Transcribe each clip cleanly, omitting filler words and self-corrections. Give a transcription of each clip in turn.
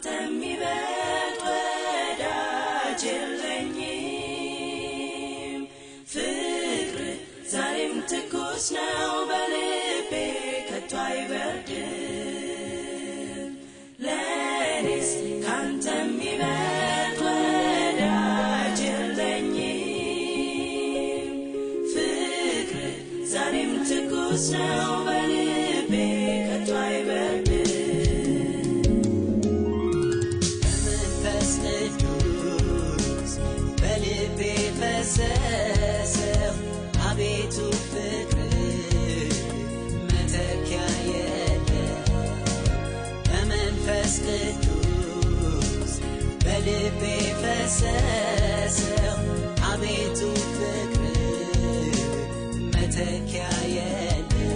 ካንተ የሚበልጥ ወዳጅ የለኝም። ፍቅር ዛሬም ትኩስ ነው በልቤ ከቶ አይበርድም። ለእኔስ ካንተ የሚበልጥ ወዳጅ የለኝም። ፍቅር ዛሬም ትኩስ ነው በልቤ ከቶ አይበርድም። መንፈስ ቅዱስ በልቤ ፈሰሰው፣ አቤቱ ፍቅር መተኪያ የለው። በመንፈስ ቅዱስ በልቤ ፈሰሰው፣ አቤቱ ፍቅር መተኪያ የለው።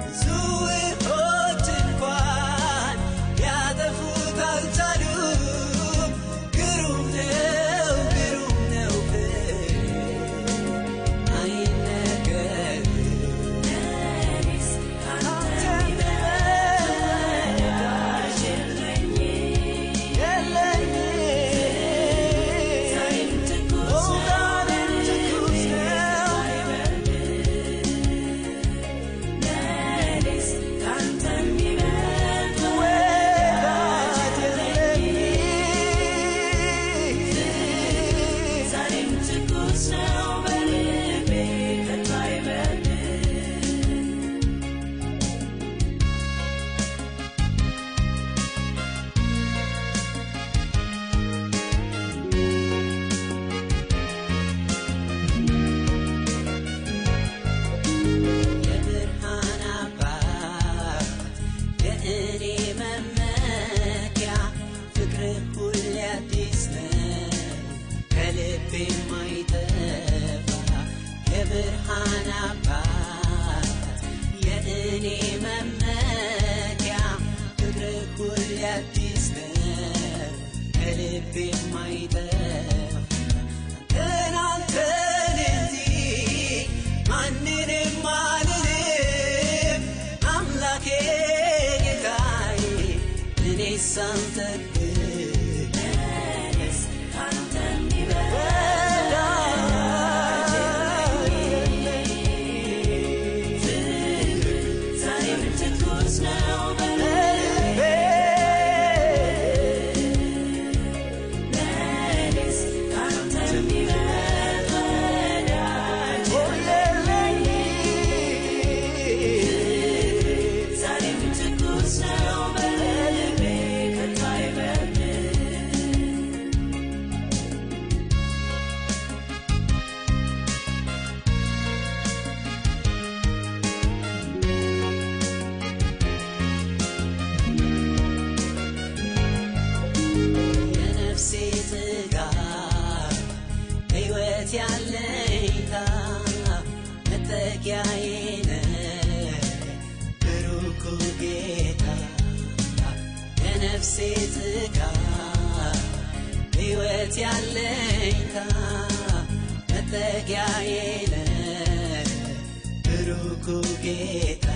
ብዙ ውኆች እንኳን ሊያጠፉት አልቻሉም። ግሩም ነው፣ ግሩም ነው ፍቅር አይነገርም። ለእኔስ ካንተ የሚበልጥ ወዳጅ የለኝም። ዛሬም ትኩስ ነው በልቤ ከቶ አይበርድም። ለእኔስ ካንተ የሚበልጥ ወዳጅ የለኝም። ዛሬም ትኩስ ነው በልቤ ከቶ አይበርድም። የብርሃን አባት የእኔ መመኪያ፣ ፍቅርህ ሁሌ አዲስ ነው ከልቤ የማይጠፋ። የብርሃን አባት የእኔ መመኪያ፣ ፍቅርህ ሁሌ አዲስ ነው ከልቤ የማይጠፋ። አንተን አንተን እንጂ ማንንም አልልም፣ አምላኬ ጌታዬ እኔስ አልጠግብም። ለእኔስ ካንተ የሚበልጥ ወዳጅ የለኝም። ፍቅር ዛሬም ትኩስ ነው በልቤ ለእኔስ ካንተ የሚበልጥ ወዳጅ የለኝም። ዛሬም ትኩስ ነው በልቤ ከቶ አይበርድም። የነፍሴ ጥጋብ ሕይወት ያለኝታ መጠጊያዬ ነህ ብሩኩ ጌታ። የነፍሴ ጥጋብ ሕይወት ያለኝታ መጠጊያዬ ነህ ብሩኩ ጌታ።